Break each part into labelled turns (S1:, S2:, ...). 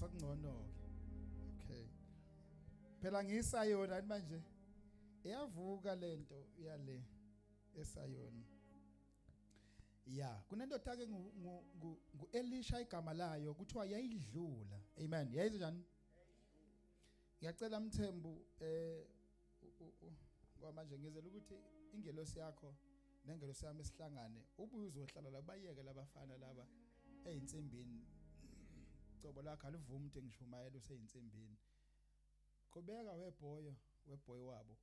S1: Sakungcono ke. Okay. Phela ngisayona manje. Iyavuka lento yale esayona. Ya, kunendoda ke ngu Elisha igama layo kuthiwa yayidlula. Amen. Yayize njani? Ngiyacela Mthembu ngoba manje ngizela ukuthi ingelosi yakho nengelosi yami esihlangane ubuye uzohlala la bayeke labafana laba ezinsimbini. Cobo lakhe alivumi ukuthi ngishumayela useyinsimbini. Qhubeka weboyo, weboy wabo.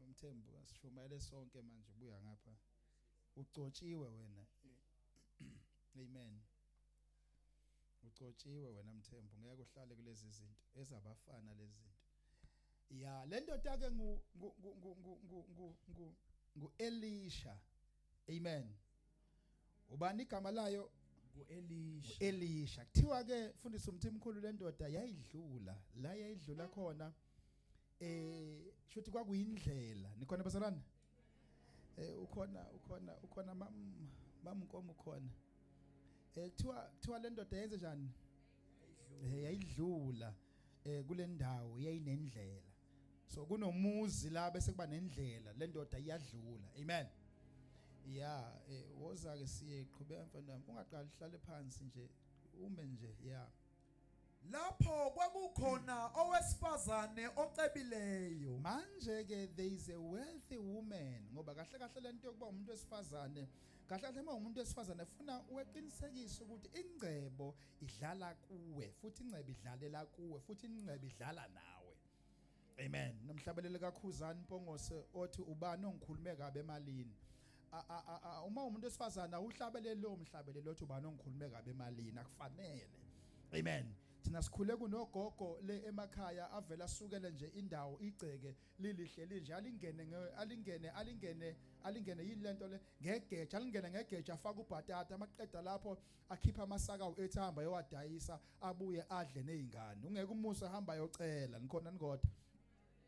S1: Mthembu asishumayele sonke manje buya ngapha. Ucotshiwe wena. Amen. Ucotshiwe wena Mthembu, ngeke uhlale kulezi zinto ezabafana lezi zinto. Ya, le ndoda ke ngu ngu ngu ngu ngu ngu ngu Elisha. Amen. Ubani igama layo?
S2: NguElisha.
S1: Elisha. Kuthiwa ke fundisa umthimkhulu le ndoda yayidlula la yayidlula khona shuthi kwakuyindlela. Nikhona bazalwane? Ukhona ukhona ukhona mamnkomo ukhona. Kuthiwa le ndoda yenze njani? Yayidlula kule ndawo yayinendlela. So kunomuzi la bese kuba nendlela, le ndoda iyadlula. Amen. Ya, woza ke siye qhubeka mfana wami, ungaqali uhlale phansi nje, ume nje. Ya.
S2: Lapho kwakukhona owesifazane ocebileyo.
S1: Manje ke there is a wealthy woman, ngoba kahle kahle lento yokuba umuntu wesifazane, kahle kahle uma umuntu wesifazane funa uqinisekise ukuthi ingcebo idlala kuwe, futhi ingcebo idlalela kuwe, futhi ingcebo idlala nawe. Amen. Nomhlabeleli kaKhuzani Mpongose othi ubani ongikhulume kabi emalini. Uma umuntu wesifazana uhlabelele lo mhlabeleli othi ubani ongikhulume kabi emalini, akufanele. Amen. Thina sikhule kunogogo le emakhaya avela asukele nje indawo igceke lilihle linje, alingene alingene alingene alingene yini lento le ngegeja, alingene ngegeja afaka ubhatata, amaqeda lapho akhipha amasaka u8 hamba yowadayisa abuye adle nezingane. Ungeke umusa hamba yocela, nikhona nikodwa.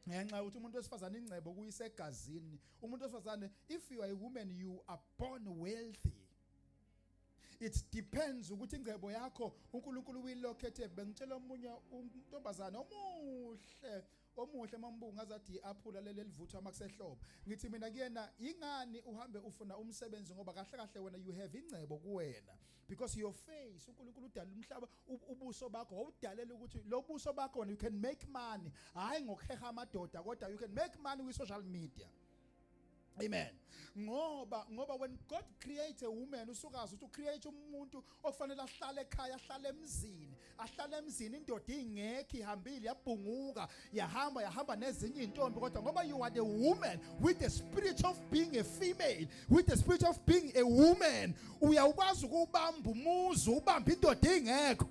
S1: Ngenxa yokuthi umuntu wesifazane ingcebo kuyisegazini. Umuntu wesifazane, if you are a woman you are born wealthy. It depends ukuthi ingcebo yakho uNkulunkulu uyilokhethe. Bengitshela omunye untombazana omuhle omuhle mambuku ngazathi iaphula leli livuthwa makusehlobo. Ngithi mina kuyena, ingani uhambe ufuna umsebenzi, ngoba kahle kahle wena you have ingcebo kuwena, because your face uNkulunkulu udala umhlaba, ubuso bakho wawudalela ukuthi lo buso bakho wena you can make money, hayi ngokuheha amadoda, kodwa you can make money with social media. Amen. Ngoba when God creates a woman, usukazi ukuthi ucreate umuntu ofanele ahlale ekhaya, ahlale emzini, ahlale emzini, indoda ingekho, ihambile yabhunguka, yahamba yahamba nezinye intombi, kodwa ngoba you are the woman with the spirit of being a female, with the spirit of being a woman, uyawukwazi ukubamba umuzi, ubamba indoda ingekho.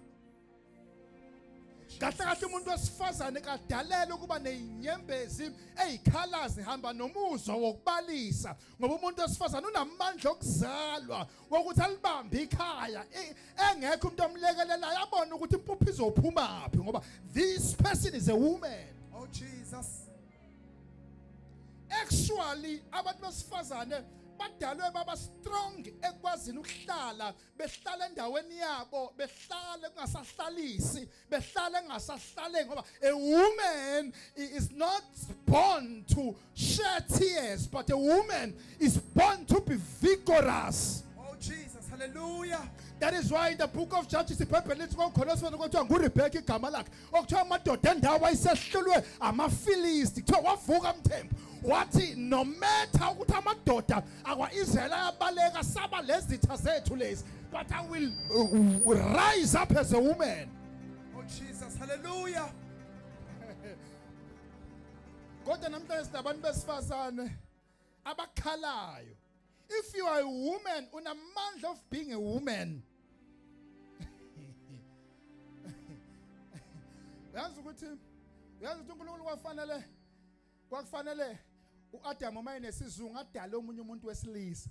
S1: Kahle kahle umuntu wesifazane kadalela ukuba nezinyembezi ezikhalazi hamba nomuzwa wokubalisa, ngoba umuntu wesifazane unamandla okuzalwa wokuthi alibambe ikhaya engekho umuntu omlekelelayo, abone ukuthi impuphu izophuma phi, ngoba this person is a woman.
S2: Oh Jesus.
S1: Actually abantu besifazane badalwe baba strong ekwazini ukuhlala, behlala endaweni yabo, behlale kungasahlalisi, behlale kungasahlale, ngoba a woman is not born to shed tears, but a woman is born to be vigorous.
S2: Oh Jesus, hallelujah.
S1: That is why in the book of Judges iBhayibheli lithi kwakukhona osifana kwathiwa nguRebecca igama lakhe, okuthiwa amadoda endawo ayisehlulwe amaFilisti. Kuthiwa wavuka Mthembu wathi no matter ukuthi amadoda akwa-Israel ayabaleka saba lezitha zethu lezi, but I will rise up as a woman.
S2: Oh Jesus, hallelujah.
S1: Kodwa namhlanje sinabantu besifazane abakhalayo. If you are a woman, unamandla of being a woman. Yazi ukuthi uNkulunkulu kwakufanele uAdam uma enesizungu adale omunye umuntu wesilisa,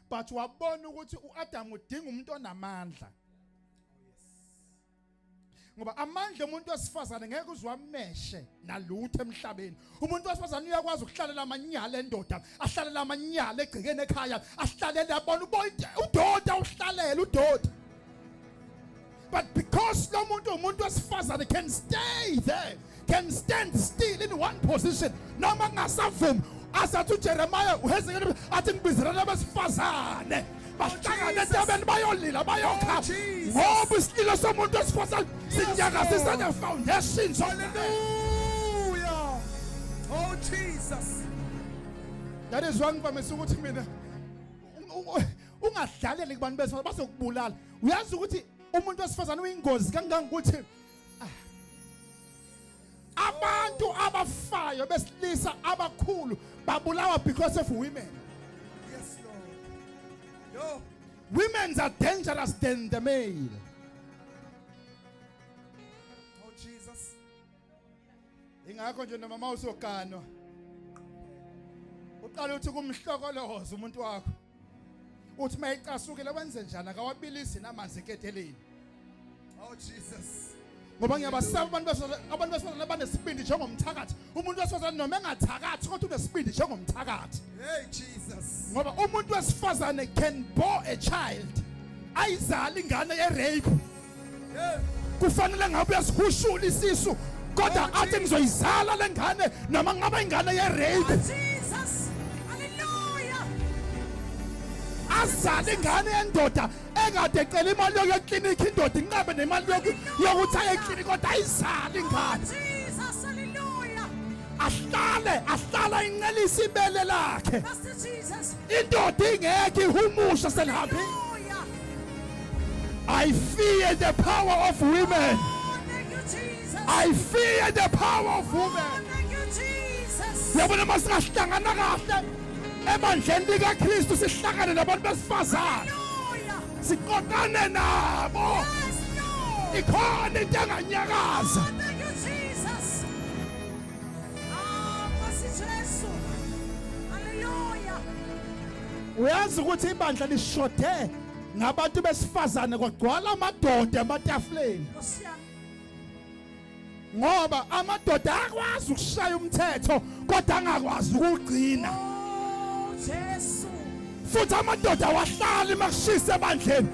S1: but wabona ukuthi uAdam udinga umuntu onamandla, ngoba amandla omuntu wesifazane ngeke uzwameshe nalutho emhlabeni. Umuntu wesifazane uyakwazi ukuhlalela amanyala endoda, ahlalela amanyala egcekeni ekhaya, ahlalele abona udoda, uhlalela udoda. But because Umuntu umuntu wesifazane can stay there, can stand still in one position noma kungasavumi. Asathi uJeremiah uHezekiel athi ngibizelana abesifazane bahlangane entabeni bayolila bayokha ngoba isililo somuntu wesifazane sinyakazisa the foundations of the
S2: Hallelujah. Oh Jesus.
S1: That is why ngivamise ukuthi mina ungadlaleli kubantu besifazane bazokubulala. Uyazi ukuthi umuntu wesifazane uyingozi kangangokuthi ah, abantu abafayo besilisa abakhulu babulawa because of women.
S2: Yes Lord. Yo.
S1: Women are dangerous than the male.
S2: Oh Jesus.
S1: Ingakho nje noma mawusoganwa uqala uthi kumhlokoloza umuntu wakho. Uthi mayicasukile wenze njani akawabilisi namanzi eketeleni.
S2: Oh Jesus.
S1: Ngoba ngiyabasaba abantu besifazane abantu besifazane abanesibindi njengomthakathi. Umuntu wesifazane noma engathakathi kodwa unesibindi njengomthakathi.
S2: Hey Jesus.
S1: Ngoba umuntu wesifazane can bore a child. Ayizali ingane ye rape.
S2: Hey.
S1: Kufanele ngabe uyasihushula isisu kodwa
S2: Oh,
S1: athi ngizoyizala lengane noma ngaba ingane ye rape.
S3: Oh, Jesus. Hallelujah.
S1: Azale ingane yendoda engade ecela imali yokuya eklinikhi indoda inqabe nemali yokuthi aye eklinikhi kodwa ayizale ingane.
S3: Oh, Jesus. Hallelujah.
S1: Ahlale ahlala incelisa ibele lakhe.
S3: Master Jesus.
S1: Indoda ingekho ihumusha selihambile.
S3: Hallelujah.
S1: I fear the power of women.
S3: Oh, thank you, Jesus.
S1: I fear the power of
S3: Oh,
S1: women.
S3: thank you, Jesus.
S1: Uyabona masingahlangana kahle ebandleni likaKristu sihlangane nabantu besifazane
S3: Hallelujah.
S1: siqoqane nabo
S3: Yes, Lord.
S1: ikhona into enganyakaza.
S3: Oh, thank you, Jesus. Ah, Nkosi Jesu. Hallelujah.
S1: Uyazi ukuthi ibandla lishode ngabantu besifazane kwagcwala amadoda ematafuleni
S3: Nkosi yami.
S1: ngoba amadoda akwazi ukushaya umthetho kodwa angakwazi ukugcina.
S3: Oh, Jesu.
S1: Futhi amadoda awahlali makushisa ebandleni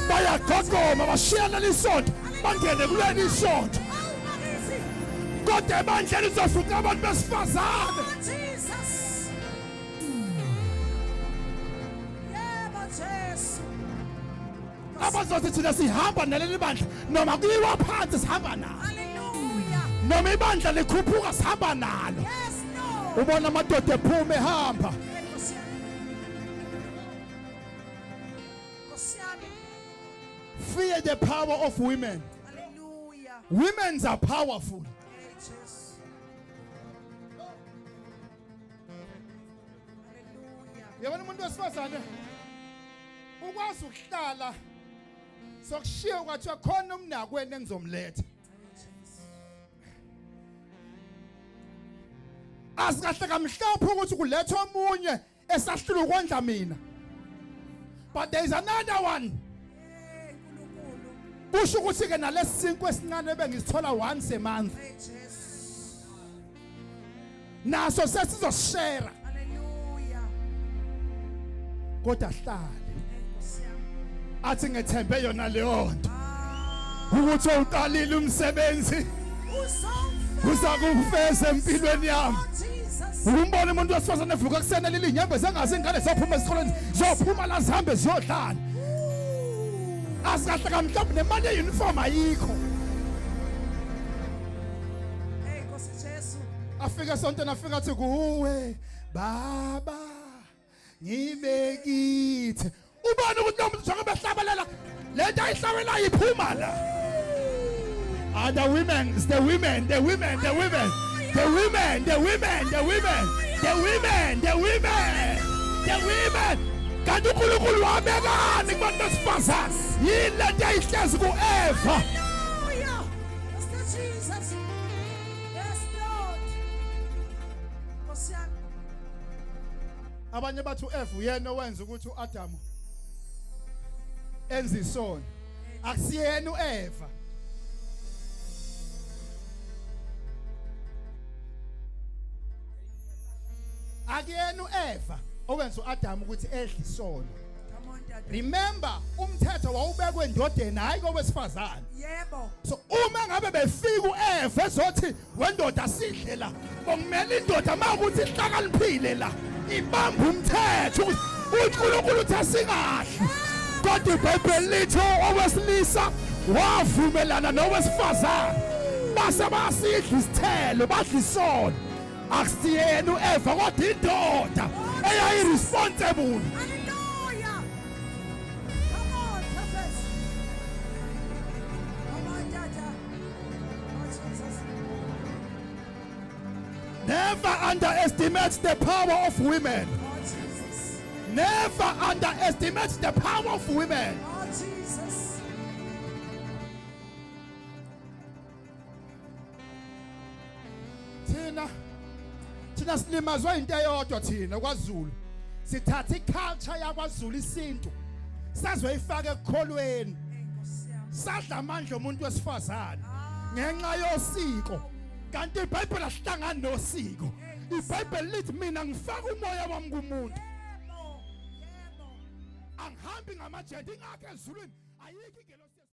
S1: bayagqogqoma bashiya leli sonto bangene kuleli sonto
S3: Awu bakithi.
S1: kodwa ebandleni uzofuqa abantu besifazane.
S3: Oh, Jesus. Yebo Jesu.
S1: Abazothi thina sihamba naleli bandla noma kuyiwa phansi sihamba nalo
S3: Hallelujah.
S1: noma ibandla likhuphuka sihamba nalo.
S3: Yes, Lord.
S1: Ubona amadoda ephuma ehamba.
S3: Nkosi yami. Nkosi yami.
S1: Fear the power of women.
S3: Hallelujah.
S1: Women are powerful.
S3: Hey, Jesu. Hallelujah.
S1: Yabona umuntu wesifazane ukwazi ukuhlala sokushiya kwathiwa khona umnakwenu engizomletha. Asikahle kamhlophe ukuthi kulethwa omunye esahlula ukondla mina. But there is another one.
S3: Hey, Nkulunkulu.
S1: Kusho ukuthi ke nalesinkwe esincane bengisithola once a month.
S3: Hey, Jesu.
S1: Naso sesizoshare.
S3: Hallelujah.
S1: Kodwa hlale.
S3: Hey, Nkosi yami.
S1: Athi ngethembe yona leyo nto.
S3: Ah.
S1: Ukuthi uqalile umsebenzi
S3: Uzomfeza.
S1: uzakufeza empilweni yami.
S3: Oh, Jesus.
S1: Umbona umuntu wesifazane evuka kusena leli nyembe zengazi ingane zophuma esikoleni zophuma la zihambe ziyodlala. Asikahle kamhlophe nemali yeuniform ayikho.
S3: Hey, Nkosi Jesu.
S1: Afika esontweni afika athi kuwe baba ngibekithe. Ubona ukuthi lo muntu njengoba ehlabelela lento ayihlabelayo iphuma la. Ah, the women, it's the women, the women, the women, the women, the women, the women, the women, the women, the women. Kanti uNkulunkulu wabekani kubantu besifazane? Yini lento ayihlezi kuEva?
S3: Hallelujah. Master Jesus. Yes, Lord. Nkosi yami.
S1: Abanye bathi uEva uyena owenza ukuthi uAdamu enze isono. Akusiyena uEva. Akuyena uEva owenza uAdamu ukuthi edle isono.
S3: Come on, tata.
S1: Remember, umthetho wawubekwe endodeni, hayi kowesifazane.
S3: Yebo.
S1: So uma ngabe befika uEva ezothi wendoda sidle la, bokumele indoda mawukuthi ihlakaniphile la ibamba umthetho ukuthi uNkulunkulu uthi asingadli, kodwa iBhayibheli lithi owesilisa wavumelana nowesifazane base basidla isithelo, badla isono. Akusiyena uEva kodwa indoda eyayi-responsible.
S3: Hallelujah. Come on, prophet. Come on, tata. Oh, Jesus.
S1: Never underestimate the power of women.
S3: Oh, Jesus.
S1: Never underestimate the power of women.
S3: Oh, Jesus.
S1: Thina silimazwe into eyodwa thina kwaZulu. Sithatha iculture yakwaZulu, isintu, sazoyifaka ekukholweni.
S3: Hey, Nkosi yami.
S1: Sadla amandla omuntu wesifazane ngenxa yosiko, kanti iBhayibheli asihlangani nosiko. IBhayibheli lithi mina ngifaka umoya wami kumuntu.
S3: Yebo. Yebo.
S1: Angihambi ngamajenda, ingakho ezulwini ayikho ingelosi.